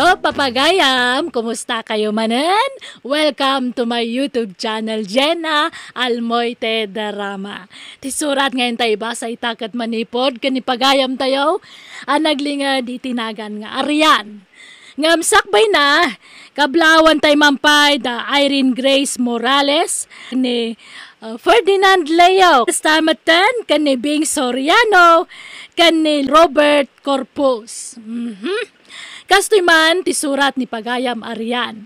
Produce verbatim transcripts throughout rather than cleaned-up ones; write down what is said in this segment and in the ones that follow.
Papagayam, kumusta kayo manen? Welcome to my YouTube channel, Jenna Almoite Drama. Ti surat nga intay ibasa ita ket manipud ken ni pagayam tayo a naglinged iti nagan nga Arian. Ngem sakbay na, kablaawan tay mampay da Irene Grace Morales, ni, uh, Ferdinand Leo, kasta metten ken ni Bing Soriano, ken ni Robert Corpus. Mhm. Kastoy man ti surat ni pagayam Arian.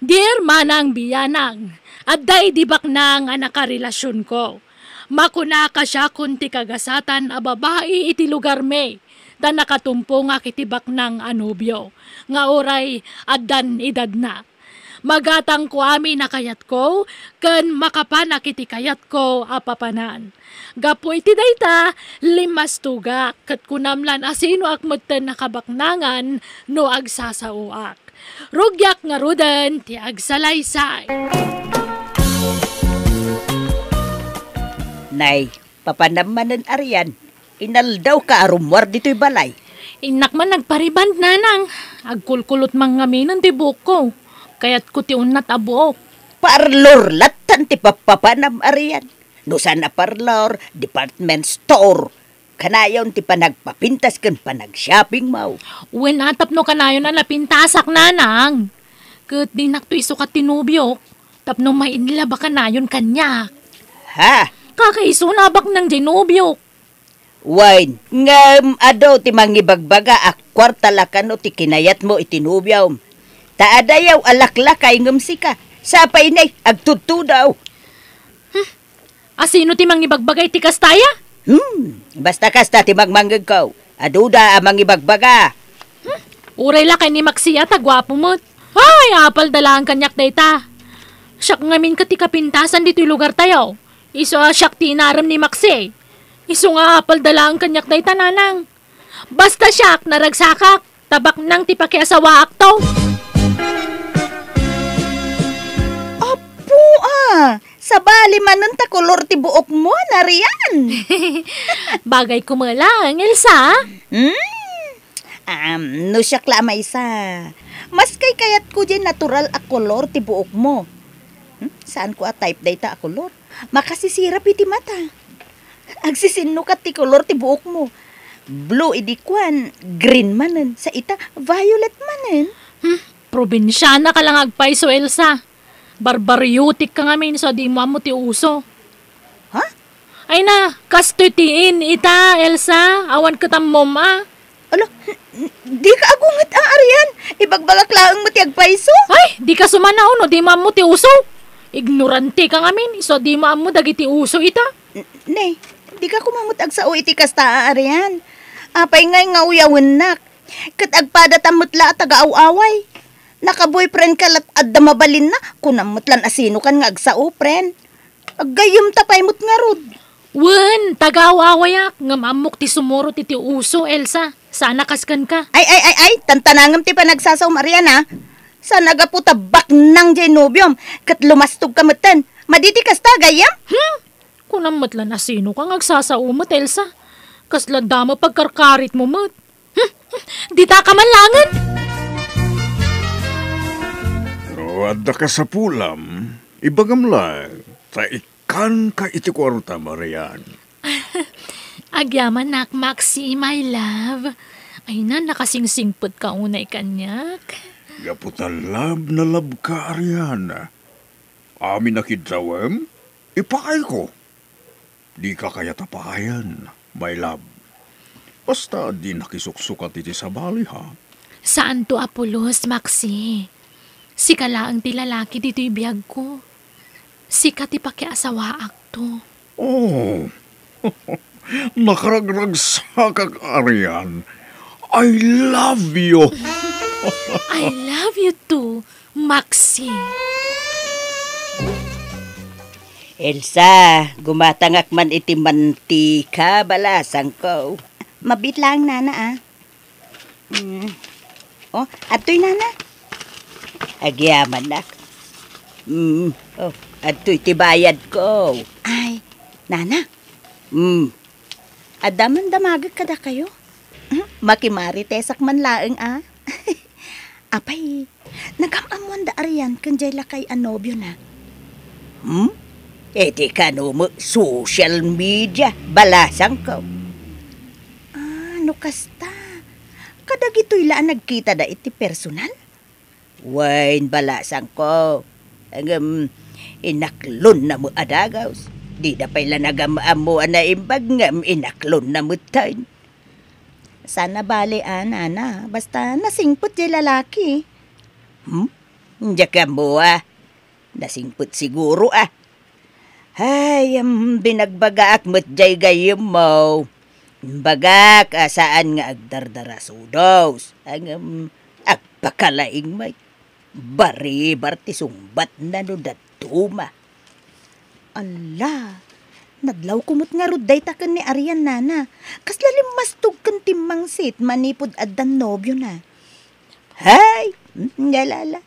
Dear Manang Biyanang, adda idi baknang a nakarelasionko. Makunaka siakon ti kagasatan a babai iti lugarmi, ta nakatumpongak iti baknang a nobio, nga uray addan edadna. Magatangko amin a kayatko, ken makapanak iti kayatko a papanan. Gapu iti dayta, limmastugak, ket kunam lan a sinoak metten a kabaknangan no agsasaoak. Rugiak ngaruden ti agsalaysay. Nay, papanam manen Arian, inaldawka a rummuar ditoy balay. Innak man nagpariband, nanang. Agkulkulot man ngaminen ti buokko. Kayatko ti unnat a buok. Parlor lattan ti pappapanam Arian. No saan a parlor, department store. Kanayon ti panagpapintas ken panagshopping mo. Wen a, tapno kanayon a napintasak, nanang. Ket dinakto isukat ti nobiok. Tapno ma-in love a kanayon kaniak. Ha? Kakaisuna a baknang diay nobiok. Wen, ngem adu ti mangibagbaga a kuarta la kano ti kinayatmo iti nobiom. Ta adayaw a laklakay ngem sika. Sapay nay, agtudtudaw. Hmm. Asino ti mangibagbaga iti kasta aya? Hmm, basta kasta ti mangmangngegko. Aduda a mangibagbaga. Hmm, uray la ken ni Maxi a ta guapo met. Ay, apalda laeng kaniak dayta. Siak ngamin ket ti kapintasan ditoy lugartayo. Isu a siak ti inarem ni Maxi. Isu nga apalda laeng kaniak dayta, nanang. Basta siak, naragsakak, ta baknang ti pakiasawaakto. Apo, a, sabali manen ta kolor ti buokmo, Narian. Bagayko met laeng, Elsa. Hmm? Am, no siak la a maysa, mas kaykayatko diay natural a kolor ti buokmo. Hmm? Saanko a type dayta a kolor. Makasisirap iti mata. Agsisinnukat ti kolor ti buokmo. Blue idi kuan, green manen. Sa ita, violet manen. Hmm, probinsiana ka la nga agpayso, Elsa. Barbariotikka ngamin isu a dimo ammo ti uso. Ha? Ay na, kastoy ti in ita, Elsa. Awan ket ammom a. Ala, n-, n-, dika agunget a, Arian. Ibagbagak laeng met ti agpayso. Ay, dika sumanaw no dimo ammo ti uso. Ignorantika ngamin, isu a dimo ammo dagiti uso ita. N-, ne, dika koma met agsao iti kasta a, Arian. Apay ngay nga uyawennak? Ket agpadatam met la a taga-aw-away. Naka-boyfriend ka lat adda mabalinna, kunam met lan asinokan nga agsao, friend. Aggayyemta pay met ngarud. Wen, taga-aw-awayak, ngem ammok ti sumurot iti uso, Elsa. Saan a kas kenka. Ay, ay, ay, ay, tantanangem ti panagsasaom, Arian, a. Saan a gapu ta baknang diay nobiom, ket lumastogka metten. Madi ti kasta, gayyem? Hmm? Kunam met lan asinoka nga agsasao met, Elsa. Kasla dama pagkarkaritmo met. Hmm, ditaka man laengen. No adda kasapulam, ibagam laeng, ta ikkanka iti kuarta, Marian. Agyamanak, Maxi, my love. Ay na, nakasingsingpetka unay kaniak. Gapu ta love na love ka, Arian. Amin a kiddawem, ipaayko. Dika kayat a paayen, my love. Basta di nakisuksukat iti sabali, ha? Saanto a pulos, Maxi. Sika laeng ti lalaki ditoy biagko. Sika ti pakiasawaakto. Oh, nakaragragsakak, Arian. I love you. I love you too, Maxi. Elsa, gumatangak man iti mantika, balasangko. Mabiit laeng, nana, a. Mm. Oh, adtoy, nana. Agyamanak. Mm. Oh, adtoy ti bayadko. Ay, nana. Mm. Adda man damagek kadakayo? Mm, makimaritesak man laeng, a. Apay, nagam-ammoan da Arian ken jay lakay a nobiona. Hmm? Iti kano met social media, balasangko. Ah, no kasta, kadagitoy la a nagkitada iti personal? Wen, balasangko. Ngem, inaklonna met a dagus. Dida pay la nagam-ammo a naimbag ngem inaklonna metten. Saan a bale a, nana, basta nasingpet jay lalaki. Hmm? Diak ammo a. Nasingpet siguro a. Ay, am, binagbagaak met jay gayyemmo. Imbagak a saan nga agdardarasudos. Ngem, agpakalaing met. Baribar ti sungbatna no dadduma. Alla, nadlawko met ngarud dayta ken ni Arian, nana. Kasla limmastog ken timmangsit manipud addan nobiona. Hay, mm, yalala.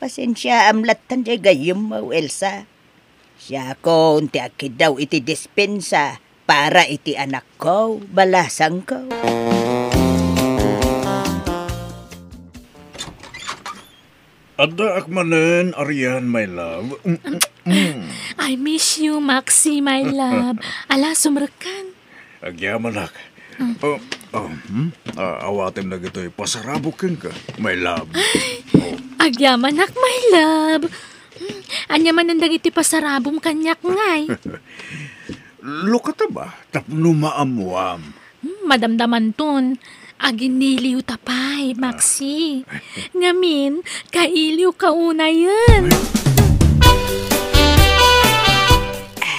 Pasensiaam lattan jay gayyemmo, Elsa. Siakon ti agkiddaw iti dispensa para iti anakko, balasangko. Addaak manen, Arian, my love. Mm, mm, mm. I miss you, Maxi, my love. Ala, sumrekkan. Agyamanak. Mm. Oh, oh, hmm? Ah, awatem dagitoy pasarabok kenka, my love. Ay, oh. Agyamanak, my love. Hmm, ania manen dagiti pasarabom kaniak, ngay? Lukata ba? Tapno maammuam. Hmm, madamdamanton. Aginiliw ta pay, Maxi. Ngamin, kailiw ka unayen.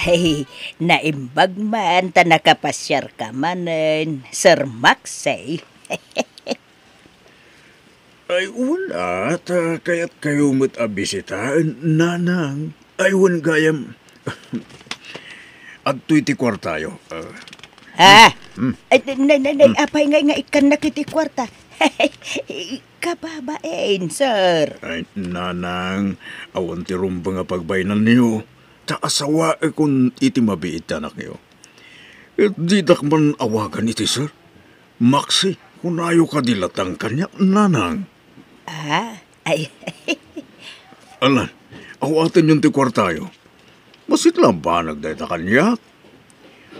Ay, naimbag man ta nakapasiar ka manen, Sir Maxi. Ay, wen a, ta kayatkayo met a bisitaen, nanang. Ay, wen gayam. Adtoy ti kuartayo. Ah. Ah! Hmm. Ay, nay, nay, nay, Hmm. apay ngay nga ikkannak iti kuarta? Kababain, sir. Ay, nanang, awan ti rumbeng a pagbaynanyo. Ta asawaekon iti mabiit ti anakyo. Ket didak man awagan iti sir. Maxi, kunayo kadi lattan kaniak, nanang? Ah, ay. Ala, awatenyon ti kuartayo. Bassit la a banag dayta kaniak.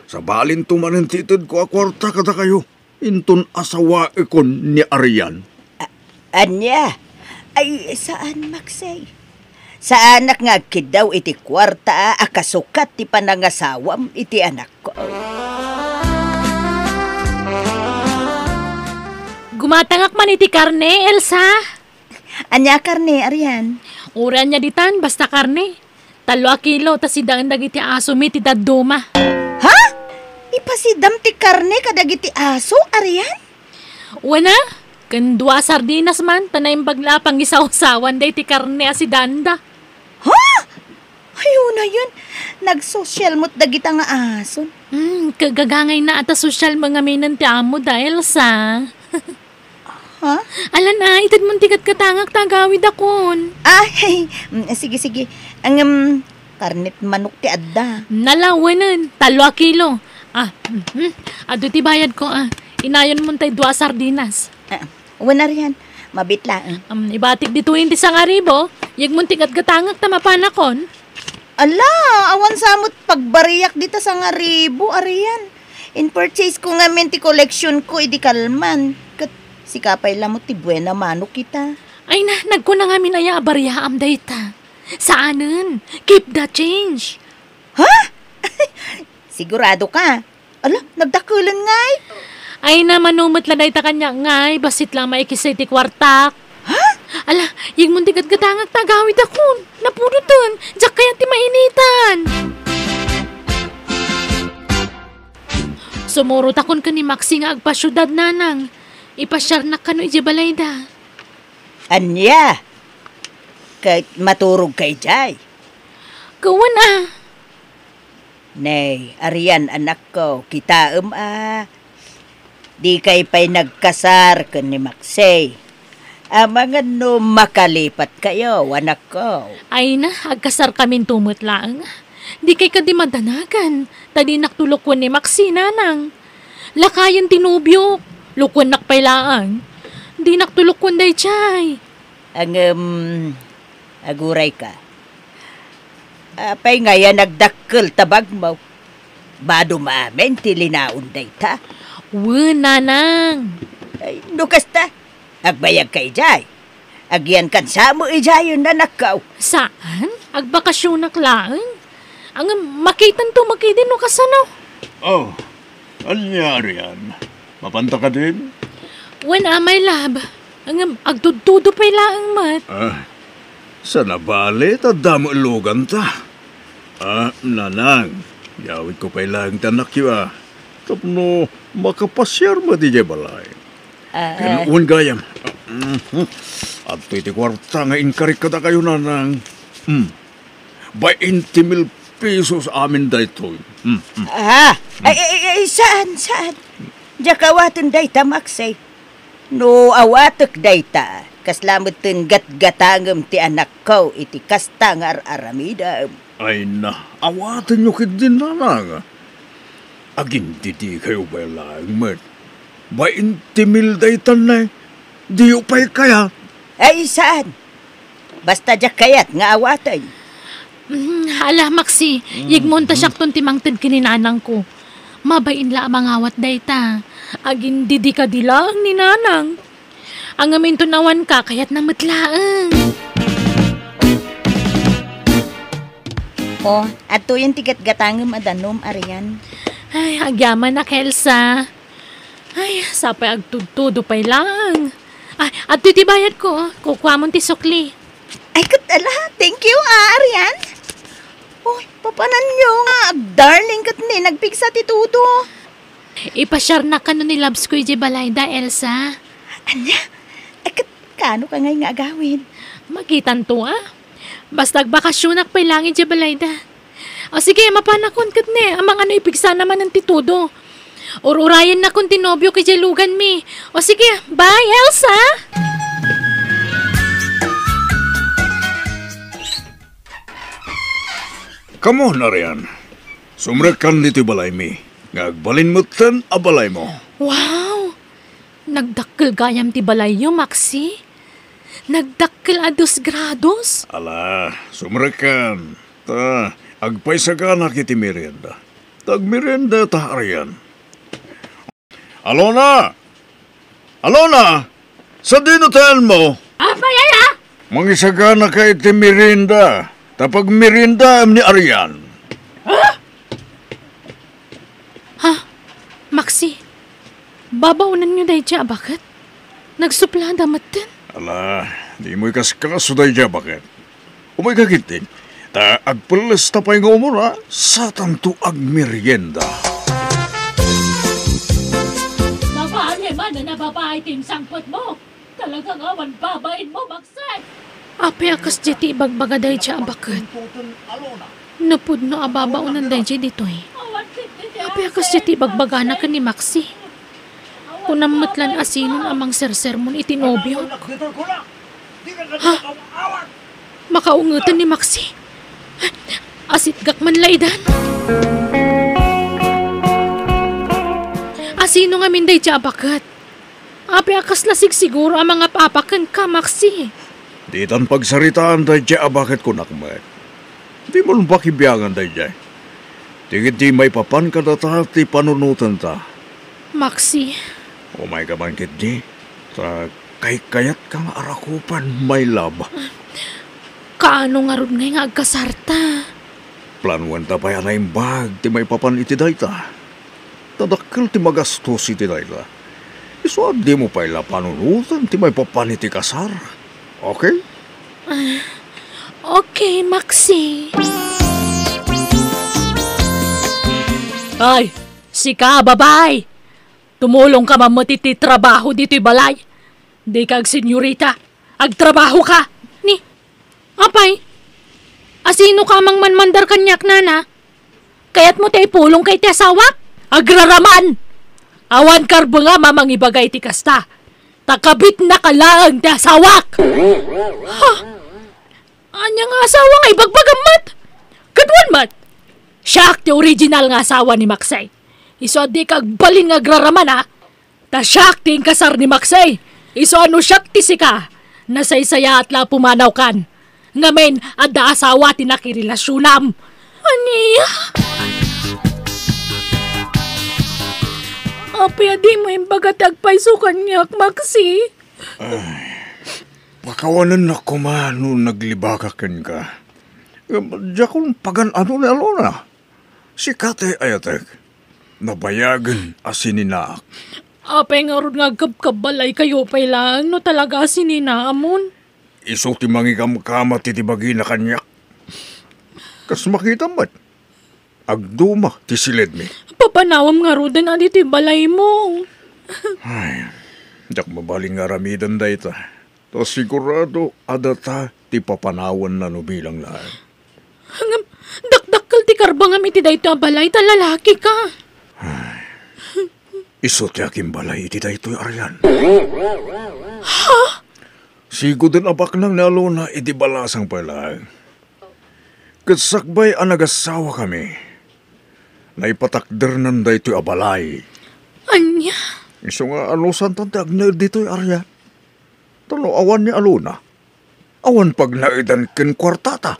Sabalinto manen ti itedko a kuarta kadakayo. Inton asawaekon ni Arian. A-, ania? Ay, saan, Maxi. Saanak nga agkiddaw iti kuarta a kasukat ti panangasawam iti anakko. Gumatangak man iti karne, Elsa. Ania karne, Arian? Uray ania ditan, basta karne. Tallo a kilo, ta sidaen dagiti asomi ti dadduma. Ha? Ipasidam ti karne kadagiti aso, Arian? Wen a, ken dua a sardinas man, ta naimbag la a pangisawsawan daydi karne a sidanda. Ha? Ay, unayen, nagsosyal met dagita nga ason. Hmm, kagagangayna a ta sosyal mo ngaminen ti ammoda, Elsa. Ha? Alan a, itedmon ti gatgatangak ta agawidakon. Ah, hey, mm, sige, sige. Ngem, karnet manok ti adda. Nalawenen, tallo a kilo. Ah, mhm. Adu ti bayadko, ah. Inayonmon tay dua a sardinas. Ah, wen, Arian, mabit laeng. Um, ibatik ditoyen ti sangaribu, yegmon ti gatgatangak ta mapanakon. Ala, awan sa met pagbariak dita sangaribu, Arian. In-purchase ko ngamin ti collection ko idi kalman. Ket sika pay la met ti buena mano kita. Ay na, nagkuna ngamin aya a bariaam dayta. Saanen, keep the change. Ha? Sigurado ka? Ala, nagdakelen ngay? Ay na, mano met la dayta kaniak ngay, bassit la maikis iti kuartak. Ha? Ala, yegmon ti gatgatangak ta agawidakon. Napudoten, diak kayat ti mainitan. Sumurotakon ken ni Maxi nga agpasiudad, nanang. Ipasiarnak kano idiay balayda. Ania? Ket maturogka idiay? Ket wen a. Nay, Arian, anakko, kitaem a dikay pay nagkasar ken ni Maxi. Amangan no makalipatkayo, anakko. Ay na, agkasarkaminto met laeng. Dikay kadi madanagan, ta dinakto lokuen ni Maxi, nanang. Lakayen ti nobiok, lokuennak pay laeng. Dinakto lokuen daydiay. Ngem, agurayka. Apay ngay a nagdakkel ta bagmo? Badom amin ti linaon dayta? Wen, nanang. Ay, no kasta, agbayagka idiay. Agyankan sa met idiayen, anakko. Saan? Agbakasionak laeng. Ngem, makitanto met idi no kasano. Oh, ania, Arian? Mapanta kadin? Wen, a, my love. Ngem, agtudtudo pay laeng met. Ah, saan a bale ta adda met luganta. Ah, nanang, yawidko pay laeng ti annakyo, a. Tapno makapasiar met idiay balay. Ah. Ken wen gayam. Mhm. Adtoy ti kuarta nga inkarik kadakayo, nanang. Hmm. Bainte mil pesos amin daytoy. Hmm, hmm. Ah, ay, ay, ay, saan, saan? Diak awaten dayta, Maxie. No awatek dayta, kasla metten gatgatangem ti anakko iti kasta nga ar-aramidem. Ay na, awatenyo ketdin, nanang. Agindidikayo pay laeng met. Bainte mil daytan, ne. Diyo pay kayat. Ay, saan? Basta diak kayat nga awaten. Mm, ala, Maxie, yegmon ta siakton ti mangted ken ni nanangko. Mabain la a mangawat dayta. Agindidi kadi laeng ni nanang. Ngem inton awanka, kayatna met laeng. O, adtoyen ti gatgatangem a danum, Arian. Ay, agyamanak, Elsa. Ay, sapay agtudtudo pay laeng. Ay, adtoy ti bayadko, o. Kukuamon ti sukli. Ay, ket ala, thank you, a, Arian. Uy, papananyo nga agdarling ket ni nagpigsa ti tudo. Ipasiarnak kano ni Labs ko idiay balayda, Elsa. Ania? Ay, ket kaano ka ngay nga agawid? Makitanto, a. Basta agbakasionak pay laeng idiay balayda. O sige, mapanakon ket ne, amangan no ipigsana manen ti tudo. Ur-urayennakon ti nobiok idiay luganmi. O sige, bye, Elsa! Come on, Arian. Sumrekkan ditoy balaymi, nga agbalin metten a balaymo. Wow! Nagdakkel gayam ti balayyo, Maxi. Nagdakkel a dos grados. Ala, sumrekkan. Ta, agpaisaganak iti merienda. Ta agmerienda ta, Arian. Alona! Alona! Sadino ti ayanmo? Apay aya? Mangisaganaka iti merienda. Ta pagmeriendaem ni Arian. Ha? Ha? Maxi, babaonanyo daydiay a baket? Nagsuplada metten? Ala, dimo ikaskaso daydiay a baket. Umayka ketdin, ta agpellesta pay nga umuna, satanto agmerienda. Babae man a nababain ti insangpetmo. Talaga nga awan babainmo, Maxi. Apay a kasdiay ti ibagbaga daydiay a baket? No pudno a babaonan daydiay ditoy. Apay a kasdiay ti ibagbagana ken ni Maxi? Kunam met laeng a sinon a mangsersermon iti nobiok. Ha? Makaungetan ni Maxi? Asitgak man la idan. A sino ngamin daydiay a baket? Apay a kasla sigsiguro a mangap-apak kenka, Maxi? Ditan pagsaritaan daydiay a baket, kunak met. Dimon pakibiangan daydiay. Ti ketdi maipapan kadata ti panunotenta. Maxi. Umayka man ketdi. Ta kaykayatka nga arakupan, my love. Kaano ngarud ngay nga agkasarta? Planoenta pay a naimbag ti maipapan iti dayta. Ta dakkel ti magastos iti dayta. Isu a dimo pay la panunoten ti maipapan iti kasar. Okay? Ah, okay, Maxi. Ay, sika, babae! Tumulongka man met iti trabaho ditoy balay. Dika agsenyorita. Agtrabahoka. Ni, apay, asinoka a mangmanmandar kaniak, nana? Kayatmo ti ipulongka iti asawak? Agraraman! Awan karbengam a mangibaga iti kasta. Ta kabitnaka laeng ti asawak! Ha? Ania nga asawa nga ibagbagam met? Ket wen met, siak ti original nga asawa ni Maxi. Isu a dika agbalin nga agraraman, a. Ta siak ti inkasar ni Maxi. Isu a no siak ti sika, Nasaysayaat la a pumanawkan. Ngamin, adda asawa ti nakirelasionam. Ania? Apay a dimo imbaga ti agpayso kaniak, Maxi? Ay, pakawanennak koma no naglibakak kenka. Ngem diakon pagan-ano ni Alona. Sika ti ayatek. Nabayagen a sininaak. Apay ngarud nga agkabkabbalaykayo pay laeng no talaga a sininaamon? Isu ti mangikamkama ti, ti bagina kaniak. Kas makitam met, agduma ti siledmi. Papanawem ngaruden a ditoy balaymo. Ay, diak mabalin nga aramiden dayta. Ta sigurado a data ti papanawanna no bilang laeng. Ngem, dakdakkel ti karbangam iti daytoy a balay ta lalaki ka. Isu ti akimbalay iti daytoy, Arian. Ha? Siguden a baknang ni Alona idi balasang pay laeng. Ket sakbay a nagasawakami, naipatakdernan daytoy a balay. Ania? Isu nga anusantan ti agnaed ditoy, Arian. Ta no awan ni Alona, awan pagnaedan ken kuartata.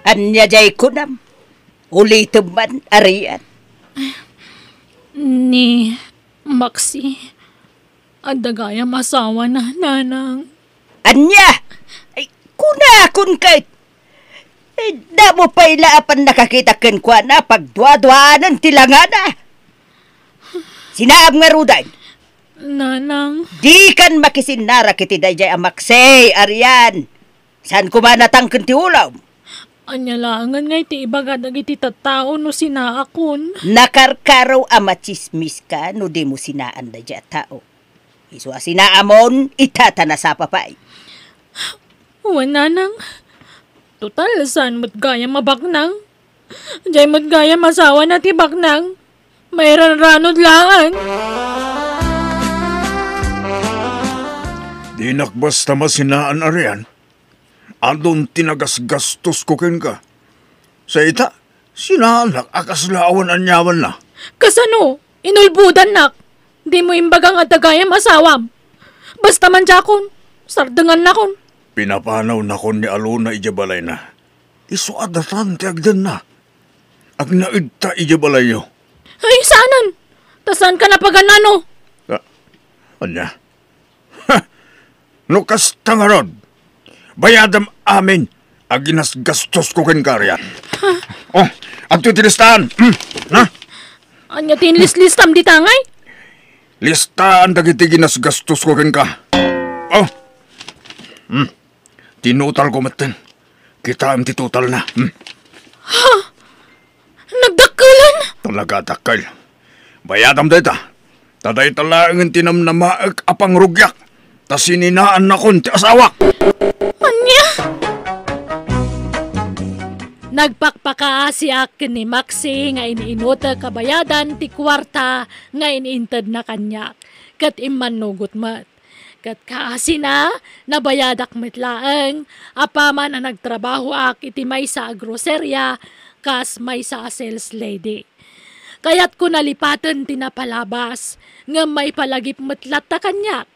Ania jay kunam? Ulitem man, Arian. Ni Maxi, adda gayam asawana, Nanang. Ania? Ay, kunakon ket. Ay, damo pay la a pannakakita kenkuana, pagduaduanan ti langana. Sinaam ngaruden. Nanang. Dikan makisinnarek iti daydiay a Maxi, Arian. Saan koma natangken ti ulom? Ania laengen nga iti ibaga dagiti tattao no sinaakon? Nakarkaro a matsismiska no dimo sinaan daydiay a tao. Isu a sinaamon, ita ta nasapa pay. Wen, Nanang. Total, saan met gayam a baknang? Jay met gayam asawana ti baknang. Mairanranod laeng. Dinak basta masinaan, Arian. Adun ti nagasgastosko kenka. Sa ita, sinaanak a kasla awan aniamanna. Kasano? Inulbodannak. Dimo imbaga nga adda gayam asawam. Basta man diakon, sardengannakon. Pinapanawnakon ni Alona idiay balayna. Isu a datan ti agdenna. Agnaedta idiay balayyo. Ay, saanen? Ta saanka napagan-ano? Ah, ania? Ha! No kasta ngarud, bayadam amin a ginasgastosko kenka, Arian. Oh, adtoy ti listaan. Hmm, ha? Ania ti inlislistam dita ngay? Listaan dagiti ginasgastosko kenka. Oh. Hmm. Tinutalko metten. Kitaem ti totalna. Hmm. Ha? Nagdakkelan? Talaga a dakkel. Bayadam dayta. Ta dayta laengen ti namnamaek a pangrugiak. Ta sininaannakon ti asawak. Ania? Nagpakpakaasiak ken ni Maxi nga in-inutek a bayadan ti kuarta nga in-intedna kaniak. Ket immannugot met. Ket kaasina, nabayadak met laeng, apaman a nagtrabahoak iti maysa a groceria kas maysa a sales lady. Kayatko nalipaten ti napalabas, ngem maipalagip met latta kaniak.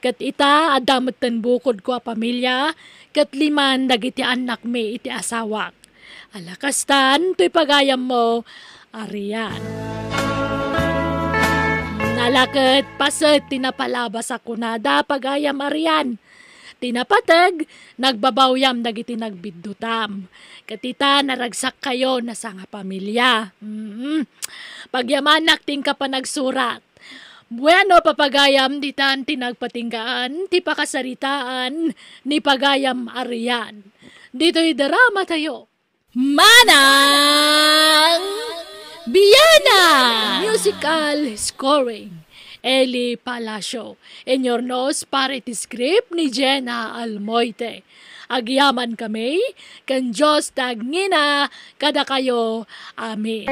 Ket ita, adda metten bukodko a pamilia, ket liman dagiti annakmi iti asawak. Ala kastan toy pagayammo, Arian. Nalaket paset ti napalabas a kunada, pagayam Arian. Ti napateg, nagbabawyam dagiti nagbiddutam. Ket ita, naragsakkayo, nasangapamilia. Mm. Pagyamanak ti inka panagsurat. Bueno, papagayam, ditan ti nagpatinggaan ti pakasaritaan ni pagayam Arian. Ditoy drama tayo. Manang Biana! Musical scoring, Eli Palacio. Inurnos para iti script ni Jenna Almoite. Agyaman kami, ken Dios ti agngina kadakayo. Amen.